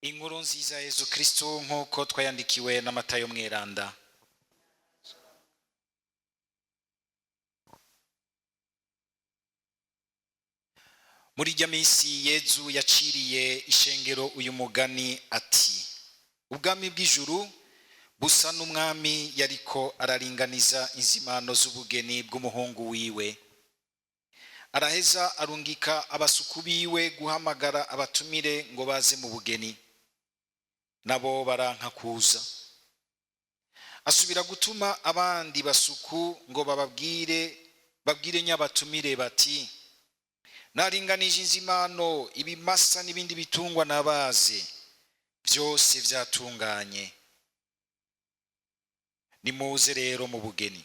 Inkuru nziza ya Yezu Kristo nk'uko twayandikiwe na Matayo mweranda. Muri irya minsi Yezu yaciriye ishengero uyu mugani ati: ubwami bw'ijuru busa n'umwami yariko araringaniza inzimano z'ubugeni bw'umuhungu wiwe. Araheza arungika abasuku biwe guhamagara abatumire ngo baze mu bugeni, nabo baranka kuza. Asubira gutuma abandi basuku ngo babwire nyabatumire bati: naringanije inzimano, ibimasa n'ibindi bitungwa nabaze, byose vyatunganye, nimuze rero mu bugeni.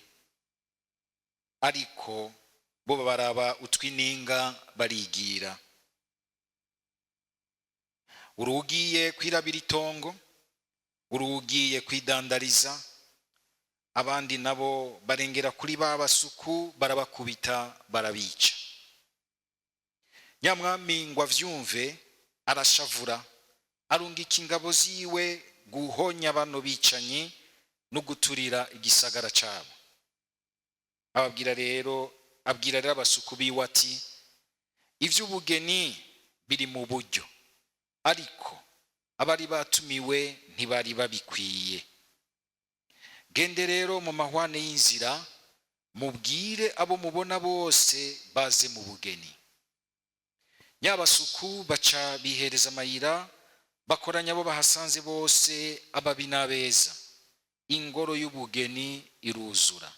Ariko bo baraba utwininga barigira. Urugiye kwirabira itongo, urugiye kwidandariza, abandi nabo barengera kuri ba basuku barabakubita barabica. Nyamwami ngo avyumve arashavura, arungika ingabo ziwe guhonya bano bicanyi no guturira igisagara cabo. Abwira rero abasuku biwe ati: ivy'ubugeni biri mu buryo, ariko abari batumiwe ntibari babikwiye. Gende rero mu mahwane y'inzira, mubwire abo mubona bose baze mu bugeni. Nyabasuku baca bihereza amayira, bakoranya abo bahasanze bose, ababi n'abeza. Ingoro y'ubugeni iruzura.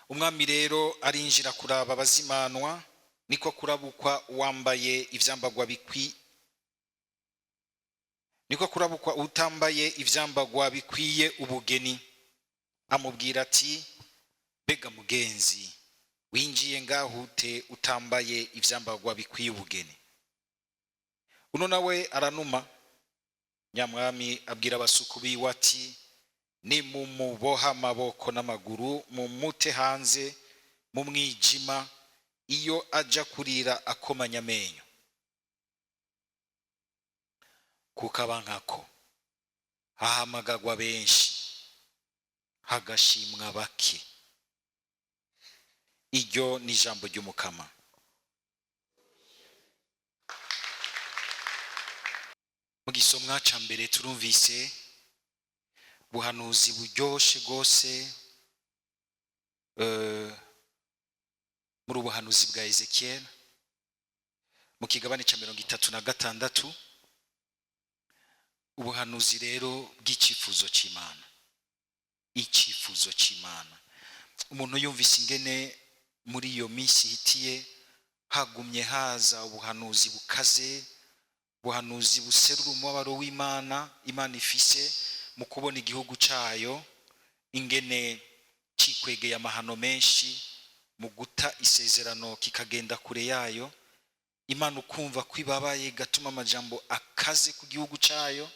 Umwami rero arinjira kuraba abazimanwa, niko kurabukwa uwambaye ivyambagwa bikwi, niko kurabukwa utambaye ivyambagwa bikwiye ubugeni. Amubwira ati: mbega mugenzi, winjiye ngaho ute utambaye ivyambagwa bikwiye ubugeni? Uno nawe aranuma. Nyamwami abwira abasuku biwe ati: nimumuboha amaboko n'amaguru, mumute hanze mu mwijima, iyo aja kurira akomanya amenyo. Kuko abankako hahamagagwa benshi, hagashimwa bake. Iryo ni ijambo ry'Umukama. Mu gisomwa ca mbere turumvise buhanuzi buryoshe gose, muri ubuhanuzi bwa Ezekiel mu kigabane ca 36, ubuhanuzi rero bw'icifuzo c'Imana. Icifuzo c'Imana. Umuntu yumvise ingene muri iyo minsi ihitiye hagumye haza ubuhanuzi bukaze, ubuhanuzi buserura umubabaro w'Imana, Imana ifise mu kubona igihugu cayo ingene cikwegeye amahano menshi mu guta isezerano kikagenda kure yayo. Imana ukumva kwibabaye igatuma amajambo akaze ku gihugu cayo,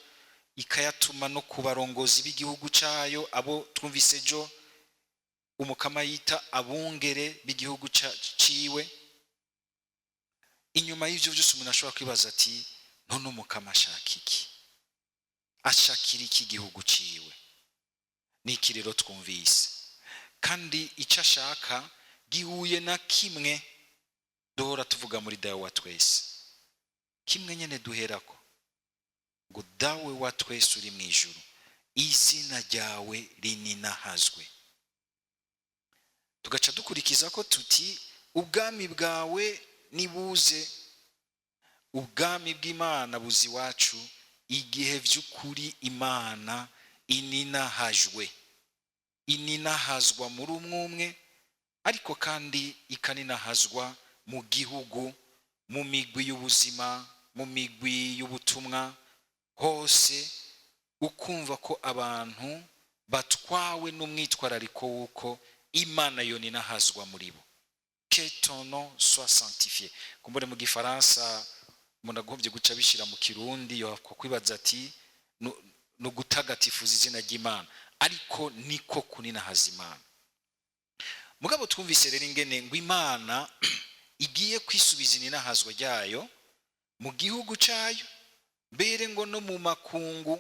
ikayatuma no ku barongozi b'igihugu cayo, abo twumvise ejo Umukama yita abungere b'igihugu ciwe. Inyuma y'ivyo vyose umuntu ashobora kwibaza ati: none Umukama ashaka iki? Ashakira iki gihugu ciwe? Niki rero twumvise? Kandi ico ashaka gihuye na kimwe duhora tuvuga muri Dawe wa twese, kimwe nyene duherako ngo: Dawe wa twese uri mw'ijuru, izina ryawe rininahazwe. Tugaca dukurikiza ko tuti: ubwami bwawe nibuze. Ubwami bw'Imana buzi iwacu igihe vy'ukuri Imana ininahajwe, ininahazwa muri umwe, ariko kandi ikaninahazwa mu gihugu, mu migwi y'ubuzima, mu migwi y'ubutumwa hose, ukumva ko abantu batwawe n'umwitwarariko w'uko Imana yo ninahazwa muri bo. Que ton nom soit sanctifié. Kumbure mu gifaransa umuntu agombye guca bishira mu kirundi yo kwibaza ati no gutagatifuza izina ry'Imana, ariko niko kuninahaza Imana. Mugabo twumvise rero ingene ngo Imana igiye kwisubiza ininahazwa ryayo mu gihugu cayo. Mbere ngo no mu makungu,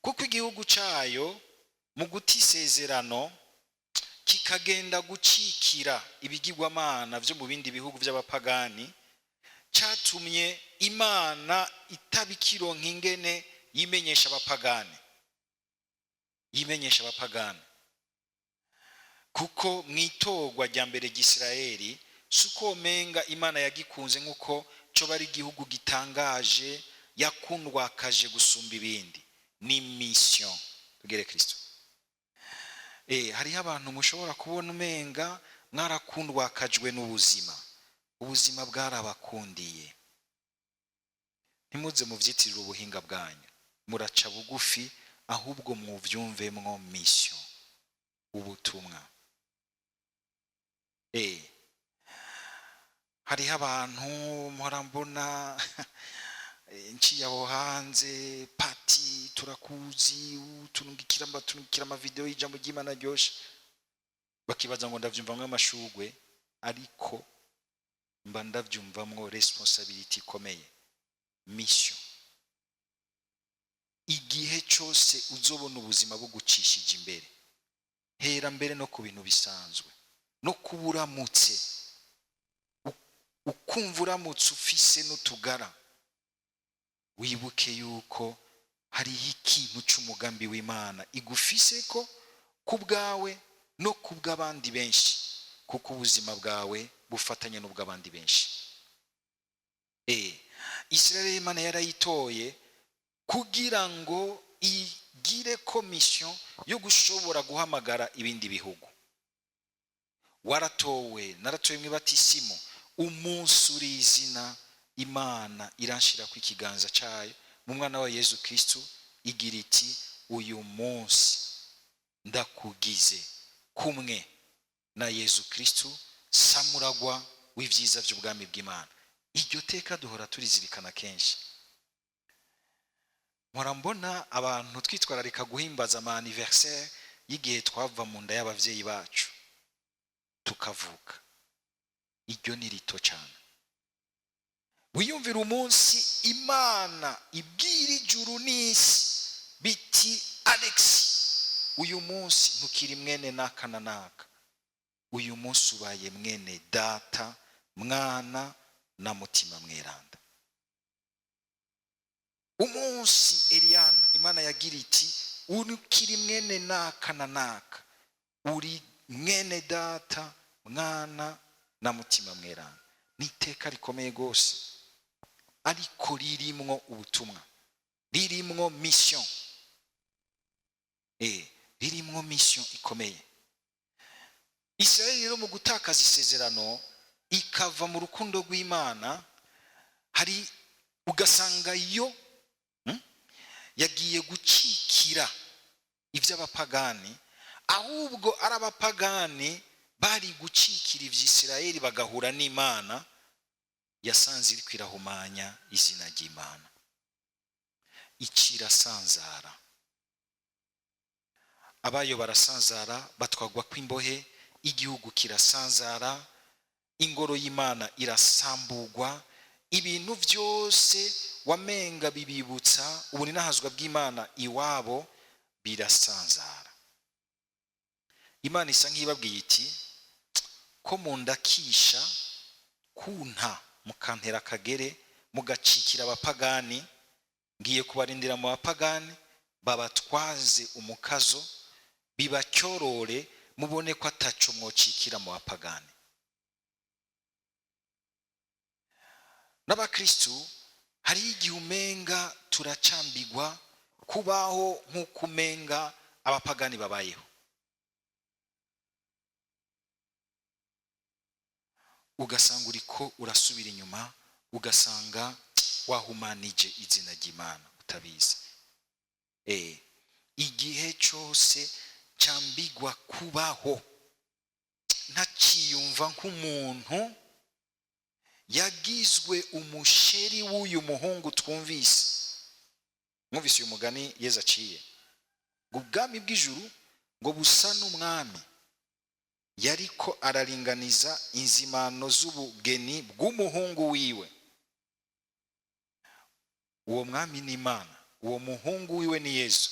kuko igihugu cyayo mu guta isezerano kikagenda gucikira ibigirwamana byo mu bindi bihugu by'abapagani, cyatumye Imana itabikironka ingene yimenyesha abapagani, yimenyesha abapagani. Kuko mu itorwa rya mbere ry'Isirayeli, si uko menga Imana yagikunze nk'uko cyo bari igihugu gitangaje, yakundwakaje gusumba ibindi. Ni mission. Tugere Kristo. Hariho abantu mushobora kubona umenga mwarakundwakajwe n'ubuzima, ubuzima bwarabakundiye. Ntimuze mubyitirire ubuhinga bwanyu, muraca bugufi, ahubwo mubyumvemwo mission, ubutumwa. Hariho abantu mpora mbona nciye aho hanze, pati turakuzi, uturungikira, mbaturungikira amavideo y'ijambo ry'Imana ryoshe, bakibaza ngo ndavyumvamwo amashugwe, ariko mba ndavyumvamwo responsabilité ikomeye, mission. Igihe cyose uzobona ubuzima bugucishije imbere, hera mbere no ku bintu bisanzwe, no kuba uramutse ukumva uramutse ufise n'utugara, wibuke yuko hariho ikintu c'umugambi w'Imana igufise ko ku bwawe no ku bw'abandi benshi, kuko ubuzima bwawe bufatanye n'ubw'abandi benshi. Israel Imana yarayitoye kugira ngo igire ko mission yo gushobora guhamagara ibindi bihugu. Waratowe, naratowe mu ibatisimu, umunsi uri izina Imana iranshira ku ikiganza cyayo mu mwana wa Yezu Kristu, igira iti: "Uyu munsi ndakugize kumwe na Yezu Kristu samuragwa w'ibyiza by'ubwami bw'Imana." Iryo teka duhora turizirikana kenshi. Mpora mbona abantu twitwararika guhimbaza ama anniversaire y'igihe twava mu nda y'abavyeyi bacu tukavuka. Iryo ni rito cyane. Wiyumvira umunsi Imana ibwira ijuru n'isi biti: "Alex, uyu munsi ntukiri mwene naka na naka, uyu munsi ubaye mwene Data, Mwana na Mutima Mweranda." Umunsi Eliana Imana yagira iti: "Ukiri mwene naka na naka, uri mwene Data, Mwana na Mutima Mweranda." Ni iteka rikomeye rwose, ariko ririmwo ubutumwa, ririmwo mission, ririmwo mission ikomeye. Israel rero mu gutakaza isezerano ikava mu rukundo rw'Imana, hari ugasanga yo yagiye gucikira iby'abapagani, ahubwo ari abapagani bari gucikira iby'Isirayeli bagahura n'Imana. Yasanze iri kwirahumanya izina ry'Imana, ikirasanzara, abayo barasanzara, batwagwa kw'imbohe, igihugu kirasanzara, ingoro y'Imana irasambugwa, ibintu byose wamenga bibibutsa ubuninahazwa bw'Imana iwabo birasanzara. Imana isa nk'ibabwiye iti: "Ko mundakisha kunta, mukantera akagere, mugacikira abapagani, ngiye kubarindira mu bapagani babatwaze umukazo, bibacyorore, mubone ko ataco mwocikira mu bapagani." N'abakristu hariho igihe umenga turacambigwa kubaho nk'uko umenga abapagani babayeho, ugasanga uriko urasubira inyuma, ugasanga wahumanije izina ry'Imana utabizi. Igihe cyose cyambigwa kubaho ntaciyumva nk'umuntu yagizwe umusheri w'uyu muhungu twumvise. Mwumvise uyu mugani Yezu aciye, ngo ubwami bw'ijuru ngo busa n'umwami yariko araringaniza inzimano z'ubugeni bw'umuhungu wiwe. Uwo mwami ni Imana, uwo muhungu wiwe ni Yezu.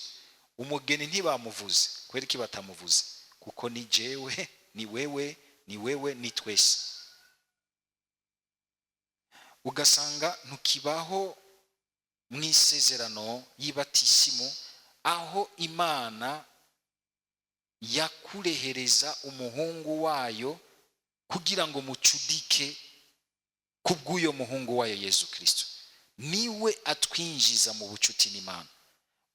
Umugeni ntibamuvuze. Kubera iki batamuvuze? Kuko ni jewe, ni wewe, ni wewe, ni twese. Ugasanga ntukibaho mu isezerano y'ibatisimu, aho Imana yakurehereza umuhungu wayo kugira ngo mucudike kubw'uyo muhungu wayo Yezu Kristo. Niwe atwinjiza mu bucuti n'Imana.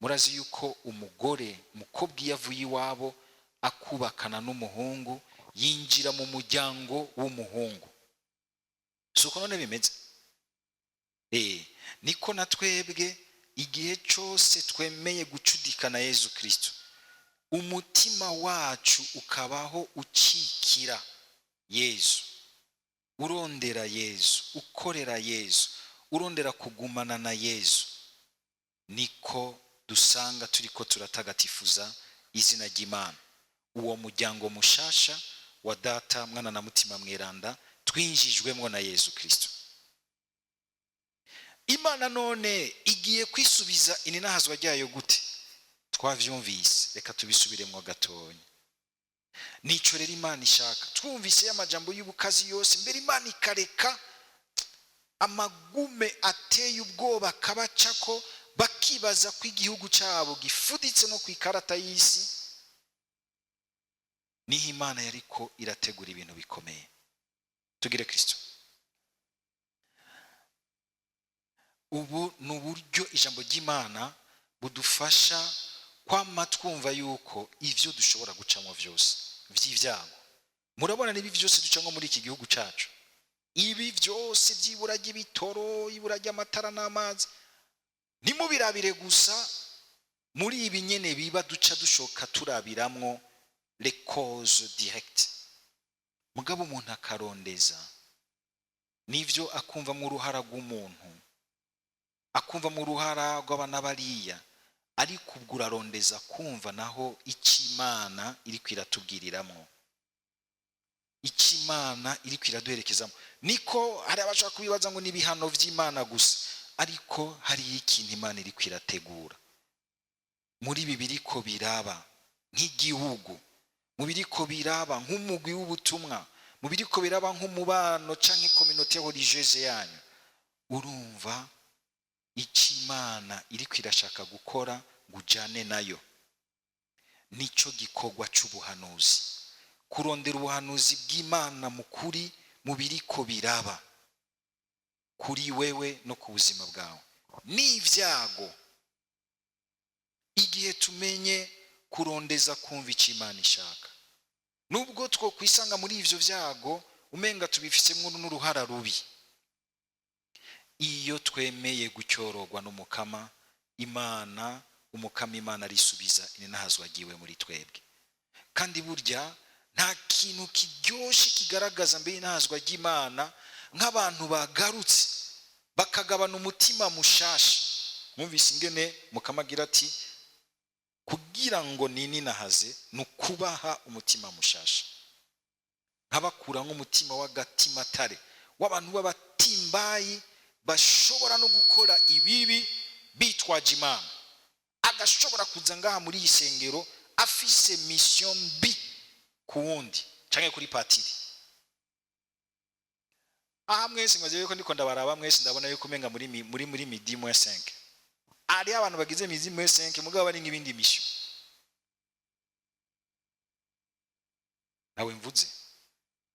Murazi yuko umugore, umukobwa, iyo avuye iwabo akubakana n'umuhungu, yinjira mu muryango w'umuhungu. Si uko none bimeze? Niko na twebwe, igihe cyose twemeye gucudika na Yezu Kristo, umutima wacu ukabaho ukikira Yezu, urondera Yezu, ukorera Yezu, urondera kugumana na Yezu, niko dusanga turiko turatagatifuza izina ry'Imana, uwo muryango mushasha wa Data, Mwana na Mutima Mweranda twinjijwemo na Yezu Kristo. Imana none igiye kwisubiza ininahazwa ryayo gute? Twavyumvise, reka tubisubiremo gatonya. Nico rero Imana ishaka. Twumvise y'amajambo y'ubukazi yose mbere, Imana ikareka amagume ateye ubwoba akabacako, bakibaza ko igihugu cyabo gifuditse no ku ikarata y'isi. Niho Imana yariko irategura ibintu bikomeye. Tugire Kristo. Ubu ni uburyo ijambo ry'Imana budufasha kwama twumva yuko ivyo dushobora gucamo vyose vy'ivyago. Murabona n'ibi vyose ducamo muri iki gihugu cacu, ibi vyose by'ibura ry'ibitoro, ibura ry'amatara n'amazi, ntimubirabire gusa muri ibi nyene biba, duca dushoka turabiramwo les causes directes. Mugabo umuntu akarondeza nivyo, akumvamwo uruhara rw'umuntu, akumvamwo uruhara rw'abana bariya, ariko ubwo urarondeza kumva naho icyo Imana iriko iratubwiriramwo, icyo Imana iriko iraduherekezamo. Niko hari abashaka kubibaza ngo n'ibihano vy'Imana gusa, ariko hari ikintu Imana iriko irategura muri ibi biriko biraba nk'igihugu, mu biriko biraba nk'umugwi w'ubutumwa, mu biriko biraba nk'umubano canke communauté religieuse yanyu. Urumva icyo Imana iriko irashaka gukora ngo ujane nayo. Nico gikorwa c'ubuhanuzi, kurondera ubuhanuzi bw'Imana mu kuri mu biriko biraba kuri wewe no ku buzima bwawe n'ibyago. Igihe tumenye kurondeza kumva icyo Imana ishaka, nubwo two kwisanga muri ivyo vyago umenga tubifisemwo n'uruhara rubi, iyo twemeye gucyororwa n'Umukama Imana, Umukama Imana arisubiza ininahazwa agiwe muri twebwe. Kandi burya nta kintu kiryoshe kigaragaza mbere inahazwa ry'Imana nk'abantu bagarutse bakagabana umutima mushasha. Mwumvise ingene Mukama agira ati kugira ngo nininahaze ni ukubaha umutima mushasha, nkabakura nk'umutima w'agatimatare w'abantu b'abatimbayi bashobora no gukora ibibi bitwaje Imana, agashobora kuza ngaha muri iyi sengero afise mission mbi ku wundi canke kuri patiri. Aha mwese mwaze yuko ndiko ndabaraba mwese, ndabona yuko umenga muri midi moins 5 ari abantu bagize midi moins 5, mugabo bari nk'ibindi mission. Nawe mvuze,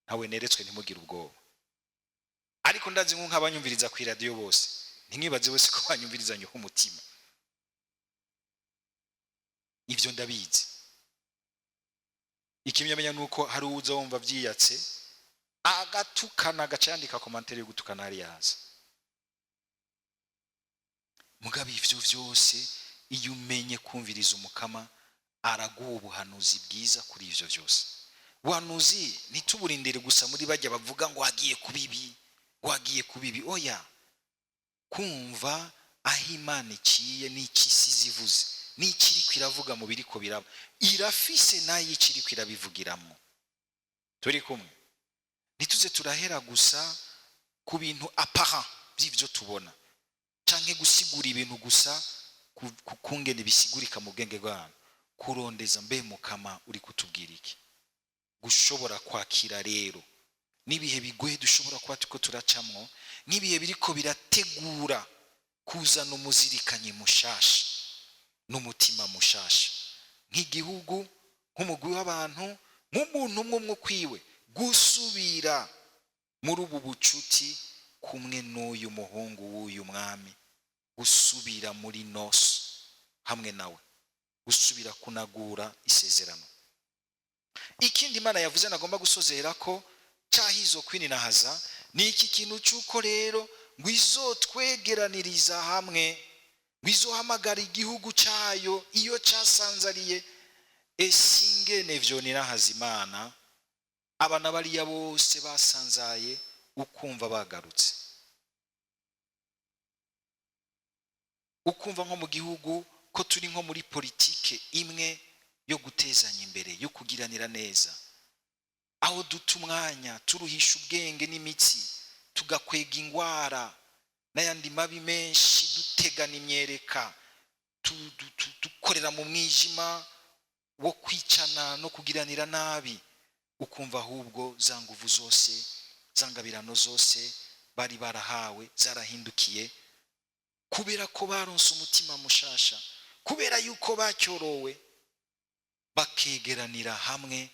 nawe neretswe, ntimugire ubwoba. Ariko ndazi nk'abanyumviriza ku radio bose, ntimwibaze bose ko banyumvirizanye umutima. Ivyo ndabizi. Ikimyamenya nuko hari uwuza wumva vyiyatse agatukana, agaca yandika commentaire yo gutukana hariya hasi. Mugabo ivyo vyose, iyo umenye kumviriza Umukama, araguha ubuhanuzi bwiza kuri ivyo vyose. Ubuhanuzi ntituburindire gusa muri bajya bavuga ngo hagiye kuba ibi, ngo hagiye kuba ibi. Oya, kumva aho Imana iciye n'icyo isi zivuze n'icyo iriko iravuga mu biriko biraba, irafise nayo icyo iriko irabivugiramo. Turi kumwe, ntituze turahera gusa ku bintu apparent by'ivyo tubona. Canke gusigura ibintu gusa kungene bisigurika mu bwenge bw'abantu, kurondeza mbe Mukama uri kutubwira iki? Gushobora kwakira rero n'ibihe bigoye dushobora kuba turiko turacamwo, n'ibihe biriko birategura kuzana umuzirikanyi mushasha n'umutima mushasha, nk'igihugu, nk'umugwi w'abantu, nk'umuntu umwe umwe ukwiwe, gusubira muri ubu bucuti kumwe n'uyu muhungu w'uyu mwami, gusubira muri noces hamwe nawe, gusubira kunagura isezerano. Ikindi Imana yavuze nagomba gusozera ko cyahizo kwininahaza ni iki kintu cy'uko rero ngo izotwegeraniriza hamwe, ngo izohamagara igihugu cyayo iyo cyasanzariye. Ese ingene vyoninahaza Imana abana bariya bose basanzaye ukumva bagarutse, ukumva nko mu gihugu ko turi nko muri politike imwe yo gutezanya imbere, yo kugiranira neza, aho duta umwanya turuhisha ubwenge n'imitsi, tugakwega ingwara n'ayandi mabi menshi, dutegana imyereka, dukorera mu mwijima wo kwicana no kugiranira nabi, ukumva ahubwo za nguvu zose, za ngabirano zose bari barahawe zarahindukiye, kubera ko baronse umutima mushasha, kubera yuko bacyorowe, bakegeranira hamwe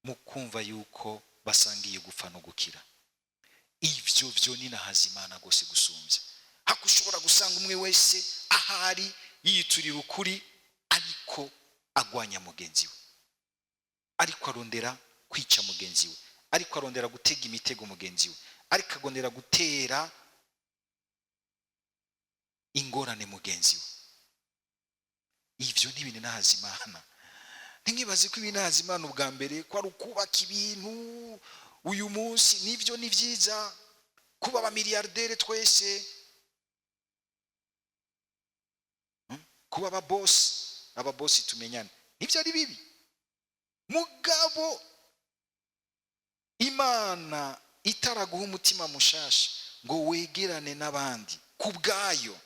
mu kumva yuko basangiye gupfa no gukira. Ivyo vyo ni Imana rwose gusumbya hako ushobora gusanga umwe wese ahari yiyiturira ukuri, ariko agwanya mugenzi we, ariko arondera kwica mugenzi we, ariko arondera gutega imitego mugenzi we, ariko arondera gutera ingorane mugenzi we. Ivyo ntibininahaza Imana. Ntimwibaze ko ibinahaza Imana ubwa mbere ko ari ukubaka ibintu uyu munsi. Nivyo ni vyiza kuba abamiliyardere twese, kuba ababosi, ababosi tumenyane, nivyo ari bibi. Mugabo Imana itaraguha umutima mushasha ngo wegerane n'abandi ku bwayo,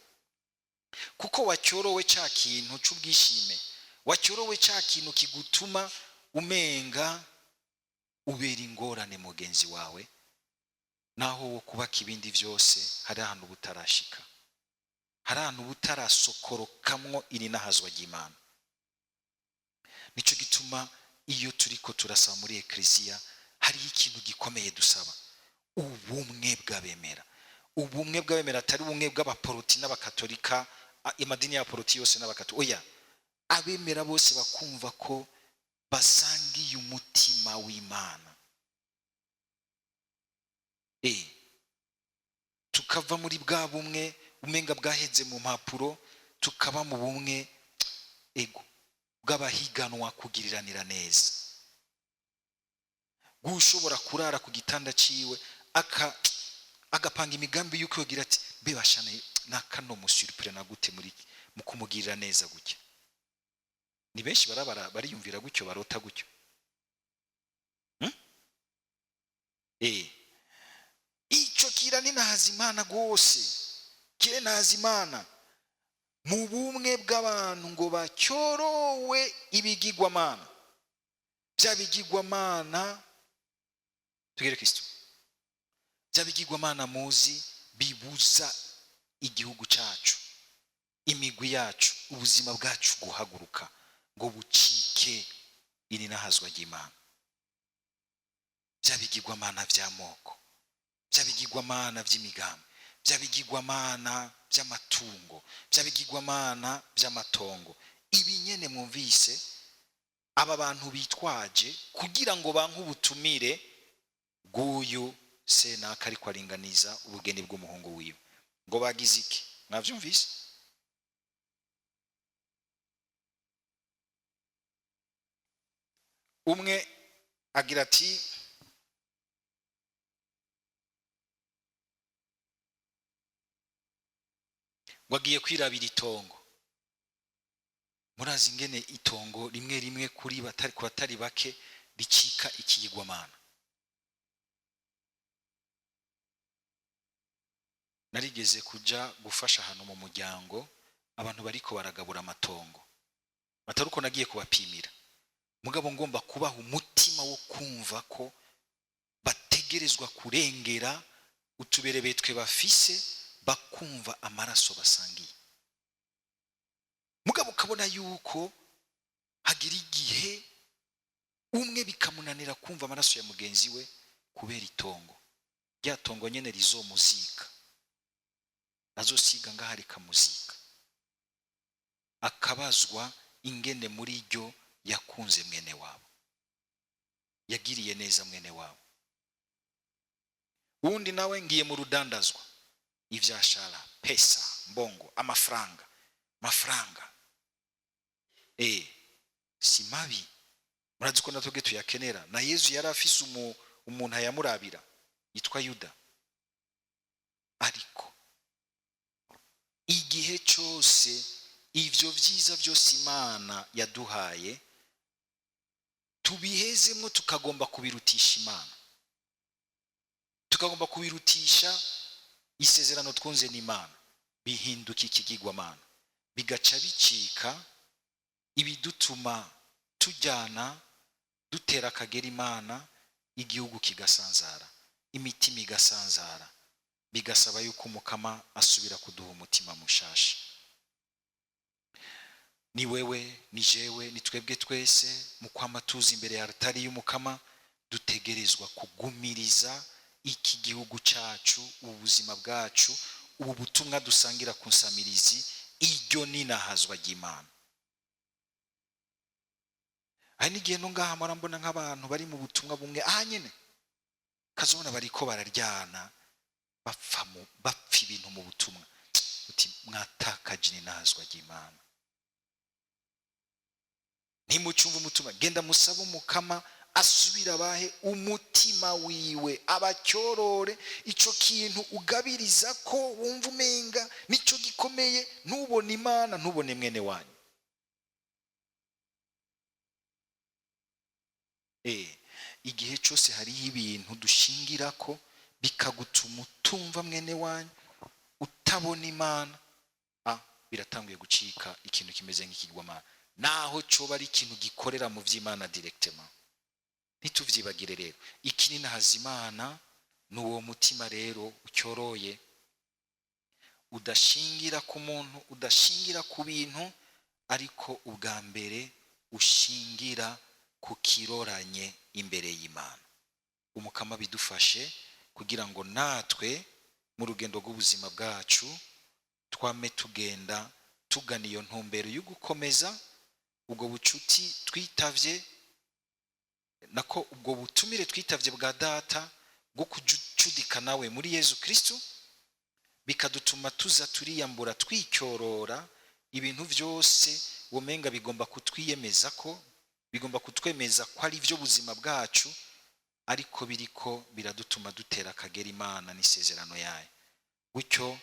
kuko wacyorowe ca kintu c'ubwishime, wacyorowe ca kintu kigutuma umenga ubera ingorane mugenzi wawe, naho wo kubaka ibindi vyose hari ahantu butarashika, hari ahantu butarasokorokamwo irinahazwa ry'Imana. Nico gituma iyo turiko turasaba muri ekleziya hariho ikintu gikomeye dusaba: ubumwe bw'abemera. Ubumwe bw'abemera atari ubumwe bw'abaporoti n'abakatolika, amadini y'abaporoti yose n'abakatolika, oya, abemera bose bakumva ko basangiye umutima w'Imana. Tukava muri bwa bumwe umenga bwaheze mu mpapuro, tukaba mu bumwe ego bw'abahiganwa kugiriranira neza. Gushobora kurara ku gitanda ciwe agapanga imigambi y'uko yogira ati mbe bashane nakano musurpre na gute muri mu kumugirira neza gutya. Ni benshi barabara bariyumvira gutyo, barota gutyo. Ico kira ni Imana gose, kire Imana mu bumwe bw'abantu ngo bacyorowe ibigirwamana, bya bigirwamana tugere Kristo, bya bigirwamana muzi bibuza igihugu cyacu, imigwi yacu, ubuzima bwacu guhaguruka ngo bucike irinahazwa ry'Imana. Bya bigirwamana by'amoko, bya bigirwamana by'imigambi, bya bigirwamana by'amatungo, bya bigirwamana by'amatongo, ibi nyene mwumvise aba bantu bitwaje kugira ngo banke ubutumire bw'uyu senaka ariko aringaniza ubugeni bw'umuhungu wiwe. Ngo bagize iki? Mwavyumvise? Umwe agira ati ngo agiye kwirabira itongo. Murazi ingene itongo rimwe rimwe kuri batari ku batari bake ricika ikigirwamana. Narigeze kuja gufasha ahantu mu muryango, abantu bariko baragabura amatongo, atari uko nagiye kubapimira, mugabo ngomba kubaha umutima wo kumva ko bategerezwa kurengera utuberebetwe bafise, bakumva amaraso basangiye. Mugabo ukabona yuko hagira igihe umwe bikamunanira kumva amaraso ya mugenzi we kubera itongo, rya tongo nyene rizomuzika, azosiga ngaha rikamuzika, akabazwa ingene muri ryo yakunze mwene wabo, yagiriye neza mwene wabo. Wundi nawe ngiye mu rudandazwa, ivyashara, pesa, mbongo, amafaranga, mafaranga si mabi, murazi ko natwebwe tuyakenera. Na Yezu yari afise umuntu ayamurabira yitwa Yuda. Ariko igihe cyose ivyo vyiza byose Imana yaduhaye tubihezemwo, tukagomba kubirutisha Imana, tukagomba kubirutisha isezerano twunze n'Imana, bihinduka ikigirwamana, bigaca bicika ibidutuma tujyana dutera akagera Imana, igihugu kigasanzara, imitima igasanzara, bigasaba yuko Umukama asubira kuduha umutima mushasha. Ni wewe, ni jewe, ni twebwe twese mu kwama tuza imbere ya altari y'Umukama, dutegerezwa kugumiriza iki gihugu cacu, ubu buzima bwacu, ubu butumwa dusangira ku nsamirizi, iryo ninahazwa ry'Imana. Hari n'igihe no ngaha mpora mbona nk'abantu bari mu butumwa bumwe aha nyene, kazobona bariko bararyana, bapfa ibintu mu butumwa, uti mwatakaje ininahazwa ry'Imana, ntimucumve umutima. Genda musabe Umukama asubira abahe umutima wiwe, abacyorore ico kintu ugabiriza ko wumva umenga nico gikomeye, ntubone Imana, ntubone mwene wanyu. Igihe cyose hariho ibintu dushingira ko bikagutuma utumva mwene wanyu, utabona Imana, biratanguye gucika ikintu kimeze nk'ikigwamana, naho coba ari ikintu gikorera mu vy'Imana directement. Ntituvyibagire rero, ikinini hazimana ni uwo mutima rero ucyoroye, udashingira ku muntu, udashingira ku bintu, ariko ubwa mbere ushingira ku kiroranye imbere y'Imana. Umukama bidufashe kugira ngo natwe mu rugendo rw'ubuzima bwacu twame tugenda tugana iyo ntumbero yo gukomeza ubwo bucuti twitavye, nako ubwo butumire twitavye bwa data bwo kucudika nawe muri Yezu Kristo, bikadutuma tuza turiyambura twicyorora ibintu byose womenga bigomba kutwiyemeza ko bigomba kutwemeza ko ari byo buzima bwacu, ariko biriko biradutuma dutera akagera Imana n'isezerano yayo. Gutyo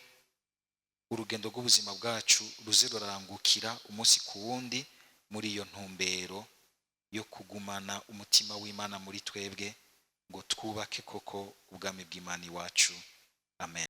urugendo rw'ubuzima bwacu ruze rurarangukira umunsi ku wundi muri iyo ntumbero yo kugumana umutima w'Imana muri twebwe, ngo twubake koko ubwami bw'Imana iwacu. Amen.